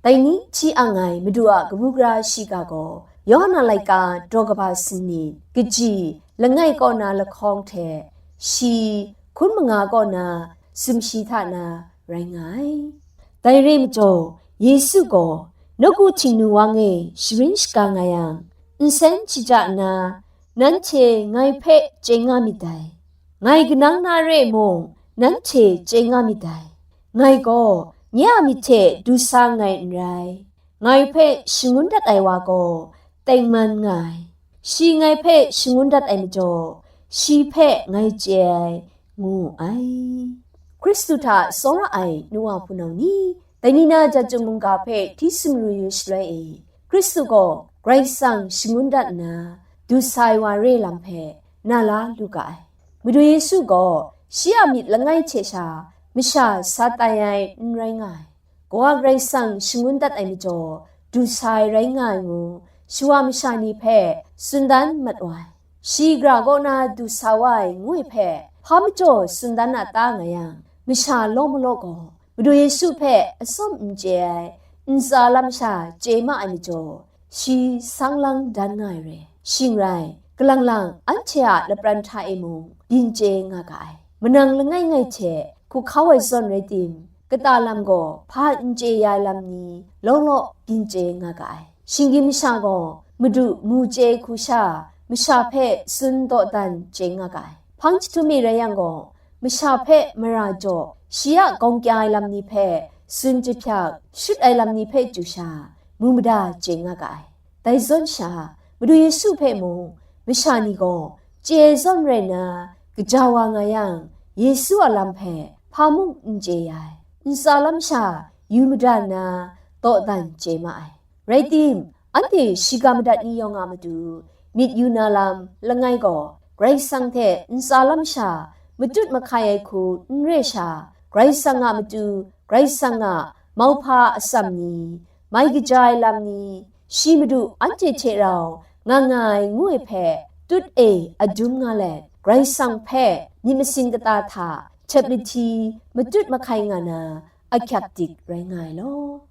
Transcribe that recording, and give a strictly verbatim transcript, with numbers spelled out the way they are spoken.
Dai ni hti ang ai Madu a kabu gara shiga gaw, Yawhan a laika daw kaba sanit, kaji langai kaw na lahkawng hte shi hkun manga kaw na sumshi hta na rai nga ai. Dai re majaw, Yesu gaw, Nawku Htingnu wang e sharin shaga nga yang, nsen shaja nna, nanhte ngai hpe chye nga myit dai. Ngai kanang na re mung, nanhte chye nga myit dai. Ngai gaw nye a myit hte du sa nngai n rai. Ngai hpe shangun dat ai wa gaw tengman nga ai. Shi ngai hpe shangun dat ai majaw, shi hpe ngai chye ai, ngu ai. Hkristu hta tsawra ai nu wa hpunau ni, dai ni na jat chyum mungga hpe hti sumru yu shaloi e, Hkristu gaw Karai Kasang shangun dat nna du sa ai wa re lam hpe na la lu ga ai. Madu Yesu gaw shi a myit langai hte sha masha sa tai ai n rai nga ai. Kawa Karai Kasang shangun dat ai majaw, du sa ai rai nga ai ngu, shawa masha ni hpe tsun dan mat wa ai. Shi gara kaw na du sa wa ai ngu ai hpe, hpa majaw tsun dan a ta nga yang, masha law malaw gaw, Madu Yesu hpe atsawm n chye ai, ntsa lam sha chye ma ai majaw, shi sang lang dan nga ai re. Shing rai, kalang lang anhte a lapran hta e mung byin chye nga ga ai. Manang langai ngai hte hku hkau ai zawn rai tim, kata lam gaw hpa n chye ya ai lam ni law law byin chye nga ga ai. Shinggyim masha gaw Madu mu chye hku sha, masha hpe tsun dawdan chye nga ga ai. Hpang jahtum mi rai yang gaw, masha hpe mara jaw, shi a gawng kya ai lam ni hpe tsun jahpyak, shut ai lam ni hpe chyu sha, mu mada chye nga ga ai. Dai zawn sha, Madu Yesu hpe mung masha ni gaw chye ai zawn rai nna, kaja wa nga yang, Yesu a lam hpe hpa mung n chye ya ai. Ntsa lam sha yu mada nna, dawdan chye ma ai. Rai tim, anhte shiga madat ni yawng a matu myit yu na lam langai gaw, Karai Kasang hte ntsa lam sha matut mahkai ai hku n re sha, Karai Kasang a matu, Karai Kasang a mauhpa atsam ni, mai kaja ai lam ni, shi Madu anhte hte rau nga nga ai ngu ai hpe tut e adum nga let, Karai Kasang hpe myit masin kata hta htep lahti matut mahkai nga na ahkyak dik rai nga ai law.